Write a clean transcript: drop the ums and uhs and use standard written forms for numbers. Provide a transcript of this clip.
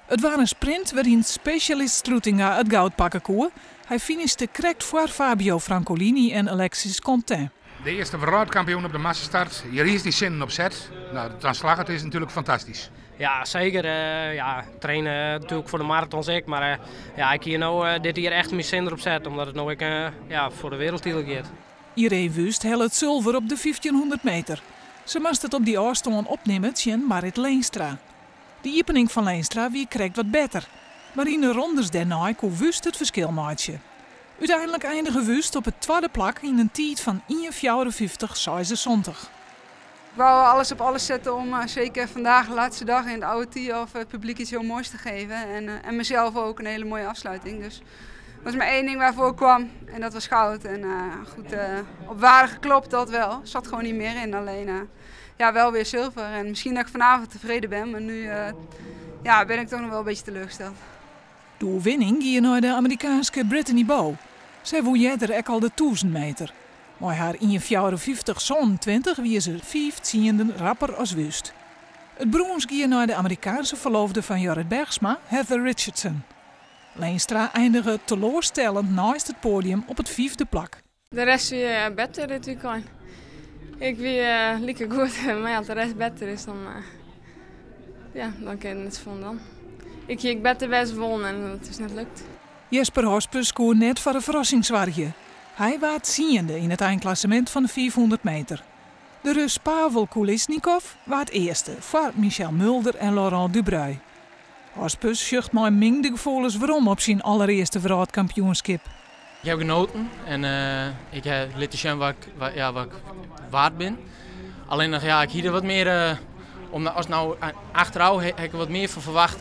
It waard in sprint wêryn't spesjalist Stroetinga it goud pakke koe. Hy finishte krekt foar Fabio Francolini en Alexis Contin. De earste wrâldkampioen op de massastart. Hjir is dy sinnen op set. No, dan slagget is natuerlik fantastysk. Ja, seker. Ja, traine natuerlik foar de maratons ek, mar ja, ik hie no dit jier echt myn sin derop set, omdat it no ek ja, foar de wereldtitel giet. Ireen Wüst helle it sulver op de 1500 meter. Se moast it op dy ôfstân opnimme tsjin Marrit Leenstra. De iepening fan Leenstra wie krekt wat better, mar yn de rondes dêrnei koe Wüst it ferskil meitsje. Uteinlik einige Wüst op it twadde plak yn in tiid fan 1:54,76. Ik wou alles op alles zetten om zeker vandaag, de laatste dag in het oude Thialf, het publiek iets heel moois te geven. En mezelf ook een hele mooie afsluiting. Dus dat was maar één ding waarvoor ik kwam en dat was goud. En goed, op waarde geklopt, dat wel. Zat gewoon niet meer in, alleen ja, wel weer zilver. En misschien dat ik vanavond tevreden ben, maar nu ja, ben ik toch nog wel een beetje teleurgesteld. De oerwinning gie nei de Amerikaanske Brittany Bowe. Sy wûn earder ek al de 1000 meter. Mei har 1:54,27 wie se 5 tsienden rapper as Wüst. It brûns gie nei de Amerikaanske ferloofde fan Jorrit Bergsma, Heather Richardson. Leenstra einige teloarstellend neist it poadium op it fyfde plak. De rest wie better dit wykein. Ik wie like goed, mar ja, as de rest better is, dan, ja, dan kin it fan dan. Ik hie better wêze wollen en dat is net lukt. Jesper Hospes koe net foar in ferrassing soargje. Hy waard tsiende yn it einklassemint fan de 500 meter. De Rus Pavel Kulizhnikov waard earste foar Michel Mulder en Laurent Dubreuil. Hospes sjocht mei mingde gefoelens werom op syn allerearste wrâldkampioenskip. Ik ha genoten en ik ha litten sjen wat, ja, wat ik waard bin. Allinnich, ja, ik hie der wat mear, om, as no achterôf ha ik der wat mear fan ferwachte.